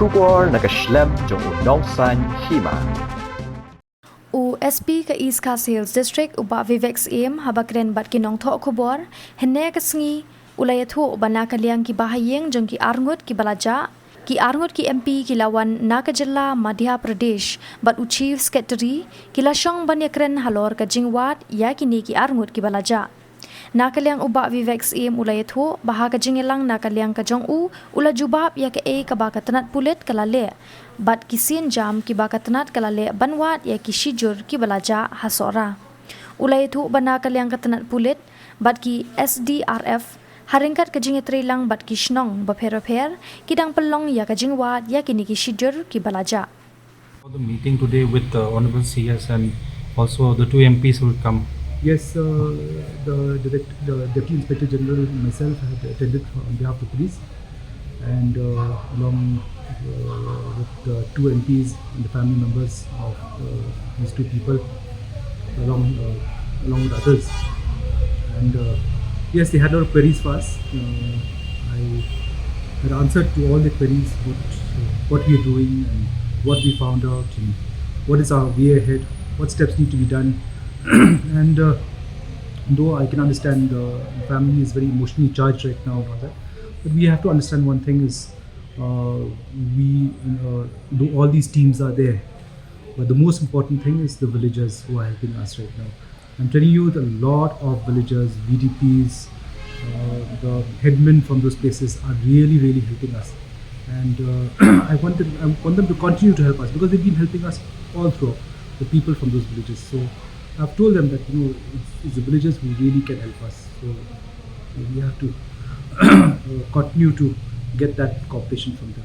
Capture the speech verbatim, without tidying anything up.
Khubor na ka shlem jong u nongsan hima. U S P ka East Khasi Hills District, u Bah Vivek Syiem, haba kren bad ki nongthoh khubor hynne ka sngi, u la ïathuh ba na ka liang ki bahaïing jong ki arngut ki ba la jah, ki arngut ki M P ki la wan na ka jylla Madhya Pradesh bad u Chief Secretary, ki la shong ban ïakren halor ka jingwad ïa kine ki arngut ki ba la jah. Na ka liang u Bah Vivek Syiem u la ïathuh ba ha ka jingïalang na ka liang ka jong u, u la jubab ïa kaei kaba ka tnat pulit ka la leh bad ki sienjam kiba ka tnat ka la leh ban wad ïa ki shijur ki ba la jah ha Sohra. U la ïathuh ba na ka liang ka tnat pulit bad ki S D R F, ha ryngkat ka jingïatreilang bad ki shnong bapher bapher, ki dang pynlong ïa ka jingwad ïa kine ki shijur ki ba la jah. For the meeting today with the Honorable C S and also the two M Ps who will come. Yes, uh, the, direct, the Deputy Inspector General and myself had attended on behalf of the police, and uh, along uh, with the two M Ps and the family members of uh, these two people, along uh, along with others. And uh, yes, they had a lot of queries for us. Uh, I had answered to all the queries, what what we are doing and what we found out and what is our way ahead, what steps need to be done. And uh, though I can understand the family is very emotionally charged right now and all that, but we have to understand one thing is uh, we uh, do all these teams are there, but the most important thing is the villagers who are helping us right now. I'm telling you, the lot of villagers, V D Ps, uh, the headmen from those places are really, really helping us. And uh, I want them, I want them to continue to help us because they've been helping us all throughout, the people from those villages. So I've told them that, you know, it's, it's the villagers who really can help us. So we have to uh, continue to get that cooperation from them.